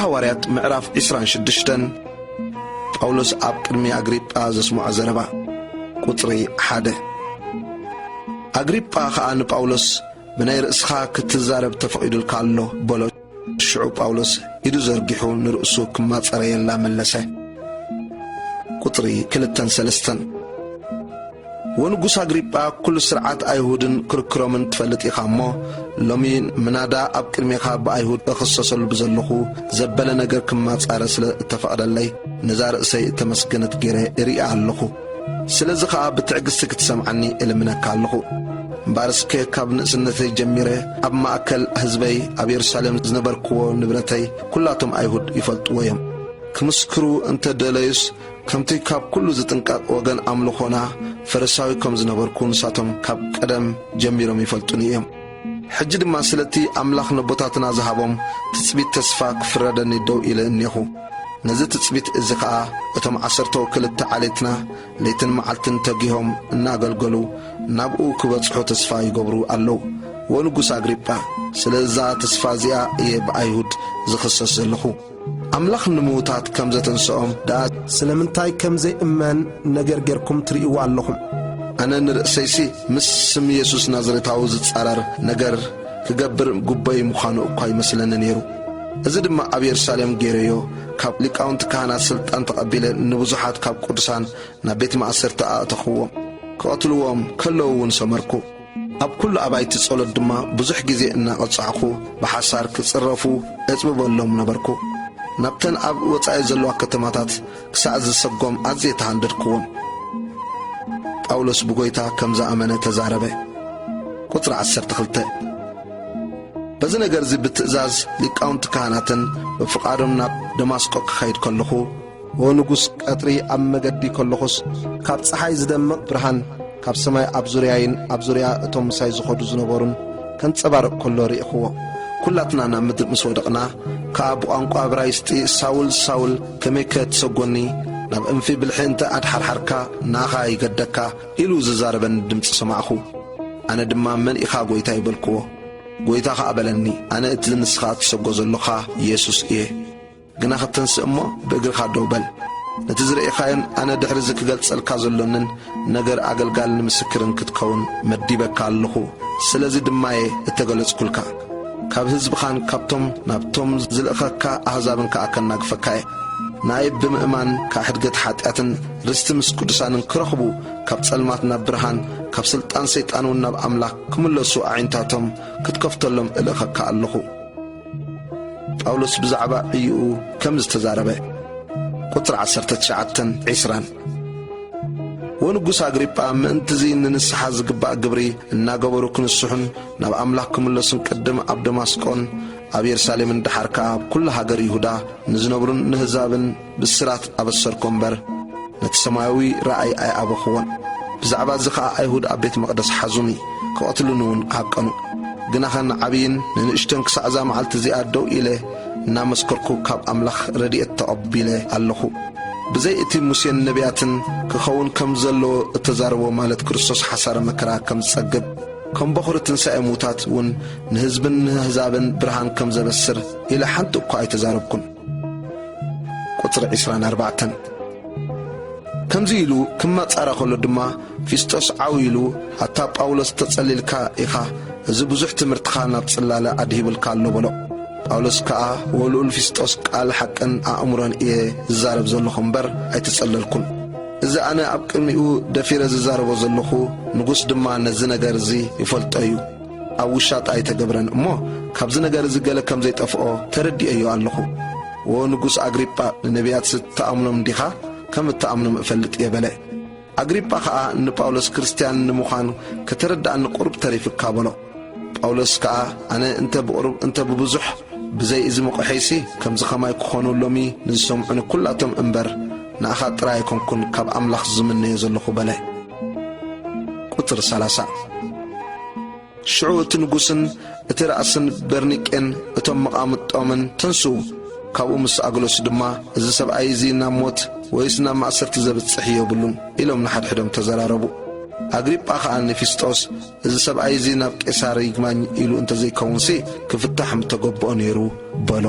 ሃዋርያት ምዕራፍ ዕስራን ሽዱሽተን። ጳውሎስ ኣብ ቅድሚ ኣግሪጳ ዘስምዖ ዘረባ። ቁጽሪ ሓደ። ኣግሪጳ ኸኣ ንጳውሎስ፣ "ብናይ ርእስኻ ክትዛረብ ተፈቒዱልካ ኣሎ" በሎ። ሽዑ ጳውሎስ ኢዱ ዘርጊሑ ንርእሱ ክማጸረየላ መለሰ። ቁጽሪ ክልተን ሰለስተን። ወንጉስ ኣግሪጳ፣ ኩሉ ስርዓት ኣይሁድን ክርክሮምን ትፈልጥ ኢኻ እሞ፣ ሎሚ ምናዳ ኣብ ቅድሜኻ ብኣይሁድ እኽሰሰሉ ብዘለኹ ዘበለ ነገር ክማጻረ ስለ እተፈቕደለይ፣ ነዛ ርእሰይ እተመስገነት ገይረ እሪኣ ኣለኹ። ስለዚ ኸኣ ብትዕግስቲ ክትሰምዓኒ እልምነካ ኣለኹ። እምበኣር እስከ ካብ ንእስነተይ ጀሚረ ኣብ ማእከል ህዝበይ ኣብ የሩሳሌም ዝነበርክዎ ንብረተይ ኩላቶም ኣይሁድ ይፈልጥዎ እዮም። ክምስክሩ እንተ ደለዩስ፣ ከምቲ ካብ ኩሉ ዝጥንቀቕ ወገን ኣምልኾና ፈሪሳዊ ከም ዝነበርኩ ንሳቶም ካብ ቀደም ጀሚሮም ይፈልጡኒ እዮም። ሕጂ ድማ ስለቲ ኣምላኽ ነቦታትና ዝሃቦም ትጽቢት ተስፋ ክፍረደኒ ደው ኢለ እኔኹ። ነዚ ትጽቢት እዚ ኸኣ እቶም ዓሰርተው ክልተ ዓሌትና ለይትን መዓልትን ተጊሆም እናገልገሉ ናብኡ ክበጽሑ ተስፋ ይገብሩ ኣለዉ። ወንጉስ ኣግሪጳ፣ ስለ እዛ ተስፋ እዚኣ እየ ብኣይሁድ ዝኽሰስ ዘለኹ። ኣምላኽ ንምዉታት ከም ዘተንስኦም ደኣ ስለምንታይ ከም ዘይእመን ነገር ጌርኩም ትርእይዎ ኣለኹም። ኣነ ንርእሰይሲ ምስ ስም የሱስ ናዝሬታዊ ዝጻረር ነገር ክገብር ግቡእይ ምዃኑ እኳ ይመስለኒ ነይሩ። እዚ ድማ ኣብ የሩሳሌም ገይረዮ፣ ካብ ሊቃውንቲ ካህናት ስልጣን ተቐቢለ ንብዙሓት ካብ ቅዱሳን ናብ ቤት ማእሰርቲ ኣእተኽዎም። ክቐትልዎም ከለዉ እውን ሰመርኩ። ኣብ ኩሉ ኣባይቲ ጸሎት ድማ ብዙሕ ግዜ እናቐጻዕኹ ብሓሳር ክጽረፉ እጽብበሎም ነበርኩ። ናብተን ኣብ ወጻኢ ዘለዋ ከተማታት ክሳዕ ዝሰጎም ኣዝየ ተሃንደድክዎም። ጳውሎስ ብጐይታ ከም ዝኣመነ ተዛረበ። ቁጽሪ ዓሰርተ ክልተ። በዚ ነገር እዚ ብትእዛዝ ሊቃውንቲ ካህናትን ብፍቓዶም ናብ ደማስቆ ክኸይድ ከለኹ፣ "ኦ ንጉስ፣ ቀትሪ ኣብ መገዲ ከለኹስ፣ ካብ ጸሓይ ዝደምቕ ብርሃን ካብ ሰማይ ኣብ ዙርያይን ኣብ ዙርያ እቶም ምሳይ ዝኸዱ ዝነበሩን ከንጸባርቕ ከሎ ርኢኽዎ። ኩላትና ናብ ምድሪ ምስ ወደቕና ከኣ ብቋንቋ እብራይስጢ፣ 'ሳውል፣ ሳውል፣ ከመይከ ትሰጎኒ? ናብ እንፊ ብልሒ እንተ ኣድሓርሓርካ፣ ንኣኻ ይገደካ' ኢሉ ዝዛረበኒ ድምጺ ሰማዕኹ። ኣነ ድማ 'መን ኢኻ ጐይታይ?' በልክዎ። ጐይታ ኸኣ በለኒ፣ 'ኣነ እቲ ንስኻ እትሰጎ ዘሎኻ የሱስ እየ። ግና ኸተንስእ እሞ ብእግርኻ ደው በል። ነቲ ዝረኤኻዮን ኣነ ድሕሪ እዚ ክገልጸልካ ዘሎንን ነገር ኣገልጋልን ምስክርን ክትከውን መዲበካ ኣለኹ። ስለዚ ድማየ እተገለጽኩልካ። ካብ ህዝብኻን ካብቶም ናብቶም ዝልእኸካ ኣህዛብን ከኣ ከናግፈካ እየ። ንኣይ ብምእማን ካብ ሕድገት ሓጢኣትን ርስቲ ምስ ቅዱሳንን ክረኽቡ፣ ካብ ጸልማት ናብ ብርሃን፣ ካብ ስልጣን ሰይጣን እውን ናብ ኣምላኽ ክምለሱ ኣዒንታቶም ክትከፍተሎም እልእኸካ ኣለኹ።'" ጳውሎስ ብዛዕባ ዕይኡ ከም ዝተዛረበ። ቁጽሪ ዓሰርተ ትሽዓተን ዕስራን። ወንጉስ ኣግሪጳ፣ ምእንትዚ ንንስሓ ዝግባእ ግብሪ እናገበሩ ክንስሑን ናብ ኣምላኽ ክምለሱን ቅድም ኣብ ደማስቆን ኣብ የሩሳሌምን ደሓር ከኣ ኣብ ኩሉ ሃገር ይሁዳ ንዝነብሩን ንህዛብን ብስራት ኣበሰርኮ እምበር፣ ነቲ ሰማያዊ ረኣይ ኣይኣበኽዎን። ብዛዕባ እዚ ኸኣ ኣይሁድ ኣብ ቤት መቕደስ ሓዙኒ፣ ክቐትሉኒ እውን ሃቀኑ። ግናኸ ንዓብይን ንንእሽቶን ክሳዕ እዛ መዓልቲ እዚኣ ደው ኢለ እናመስከርኩ ካብ ኣምላኽ ረድኤት ተቐቢለ ኣለኹ። ብዘይ እቲ ሙሴን ነቢያትን ክኸውን ከም ዘለዎ እተዛረቦ፣ ማለት ክርስቶስ ሓሳረ መከራ ከም ዝጸግብ፣ ከም በኹሪ ትንሳኤ ምዉታት እውን ንህዝብን ንኣህዛብን ብርሃን ከም ዘበስር ኢለ ሓንቲ እኳ ኣይተዛረብኩን። ቁጽሪ ዕስራን ኣርባዕተን። ከምዚ ኢሉ ክመጻረ ኸሎ ድማ፣ ፊስጦስ ዓው ኢሉ፣ "ኣታ ጳውሎስ፣ ተጸሊልካ ኢኻ፣ እዚ ብዙሕ ትምህርትኻ ናብ ጽላለ ኣድሂቡልካ ኣሎ" በሎ። ጳውሎስ ከኣ፣ "ወልኡል ፊስጦስ፣ ቃል ሓቅን ኣእምሮን እየ ዝዛረብ ዘለኹ እምበር ኣይተጸለልኩን። እዚ ኣነ ኣብ ቅድሚኡ ደፊረ ዝዛረቦ ዘለኹ፣ ንጉስ ድማ ነዚ ነገር እዚ ይፈልጦ እዩ። ኣብ ውሻጣ ኣይተገብረን እሞ፣ ካብዚ ነገር እዚ ገለ ከም ዘይጠፍኦ ተረዲኤዮ ኣለኹ። ወ ንጉስ ኣግሪጳ፣ ንነቢያትስ ትኣምኖም ዲኻ? ከም እትኣምኖም እፈልጥ እየ" በለ። ኣግሪጳ ኸኣ ንጳውሎስ፣ "ክርስትያን ንምዃን ከተረድኣኒ ቁሩብ ተሪፍካ" በሎ። ጳውሎስ ከኣ፣ "ኣነ እንተ ብቑሩብ እንተ ብብዙሕ፣ ብዘይ እዚ መቑሐይሲ፣ ከምዚ ኸማይ ክኾኑ ሎሚ ንዝሰምዑኒ ኩላቶም እምበር፣ ንኣኻ ጥራይ ኣይኮንኩን ካብ ኣምላኽ ዝምነዮ ዘለኹ" በለ። ቁጽሪ ሰላሳ። ሽዑ እቲ ንጉስን እቲ ራእስን በርኒቄን እቶም መቓምጦምን፣ "ተንስኡ፣ ካብኡ ምስ ኣግለሱ ድማ፣ እዚ ሰብኣይ እዚ ናብ ሞት ወይስ ናብ ማእሰርቲ ዘብጽሕ የብሉን" ኢሎም ንሓድሕዶም ተዘራረቡ። ኣግሪጳ ኸኣ ንፊስጦስ፣ "እዚ ሰብኣይ እዚ ናብ ቄሳር ይግባኝ ኢሉ እንተ ዘይከውንሲ፣ ክፍታሕ ምተገብኦ ነይሩ" በሎ።